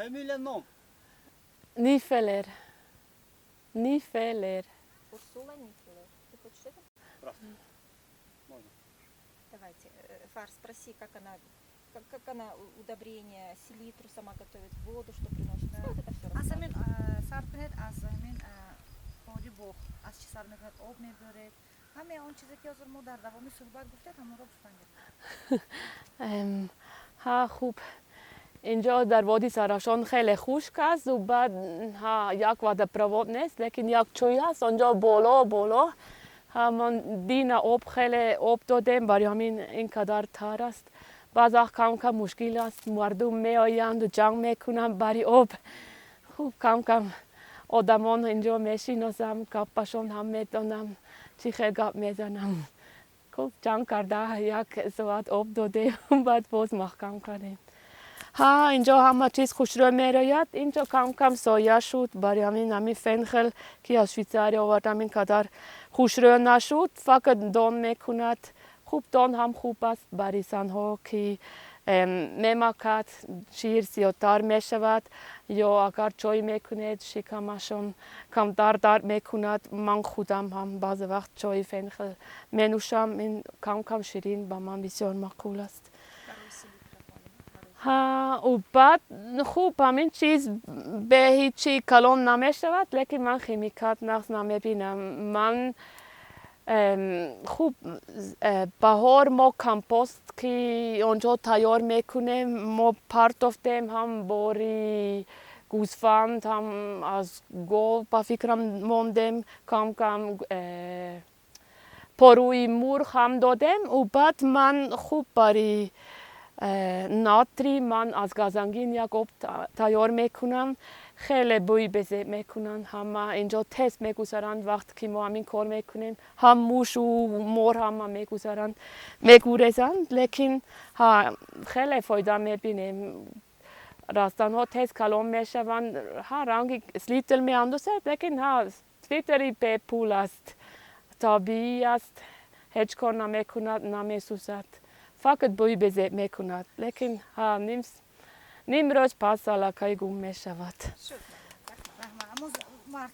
Фамилия, ном. Нифелер. Нифелер. Урсула Нифелер. Ты хочешь это? Здравствуйте. Можно. Давайте. Фар, спроси, как она удобрение, селитру сама готовит, воду, что приносит. Да. Ну, вот это все. Аз ҳамин сар кунед, аз ҳамин кори боғ аз чӣ сар мекунед, об мебаред, ҳамаи он чизе ки ҳозир мо дар давоми суҳбат гуфтед, ҳамонро гуфтан гиред. Ҳа, хуб, инҷо дар водии Зарафшон хеле хушк аст у баъд ҳа як водопровод нест, лекин як чӯй ҳаст онҷо боло боло. Ҳамон дина об хеле об додем, барои ҳамин ин қадар тар аст. Баъз вақт кам кам мушкил аст, мардум меоянду ҷанг мекунанд бари об. Хуб, кам кам одамон инҷо мешиносам, гапашон ҳам медонам, чӣ хел гап мезанам. Хуб, ҷанг карда як соат об додем, баъд боз маҳкам кардем. Ҳа, инҷо ҳама чиз хушрӯ мерояд. Инҷо кам кам соя шуд, барои ҳамин ҳамин Фенхел, ки аз Швейтсария овардам, ин қадар хушрӯ нашуд, фақат дон мекунад. Хуб, дон ҳам хуб аст барои занҳо, ки мемакад, шир зиёдтар мешавад, ё агар чой мекунед, шикамашон камтар дард мекунад. Ман худам ҳам баъзе вақт чои Фенхел менӯшам, ин кам кам ширин ба ман бисёр маъқул аст. Ҳа, у баъд хуб, ҳамин чиз бе ҳичи калон намешавад, лекин ман химикат нағз намебинам. Ман хуб, баҳор мо компост, ки онҷо тайёр мекунем, мо партофтем ҳам бори гӯсфанд, ҳам аз гов, ба фикрам, мондем, кам кам порӯи мурғ ҳам додем. У баъд ман хуб бари натрий ман аз газангин як об тайёр мекунам. Хеле бӯи безеб мекунанд, ҳама инҷо тез мегузаранд. Вақте ки мо ҳамин кор мекунем, ҳам мушу мор, ҳама мегузаранд, мегурезанд, лекин ҳа, хеле фоида мебинем. Растанҳо тез калон мешаванд. Ҳа, ранги Слител меандозад, лекин ҳа, Слитери бепул аст, табиӣ аст, ҳеҷ кор намекунад, намесӯзад, фақат бӯи безеб мекунад, лекин ҳа, ним рӯз пас аллакай гум мешавад. Раҳмат.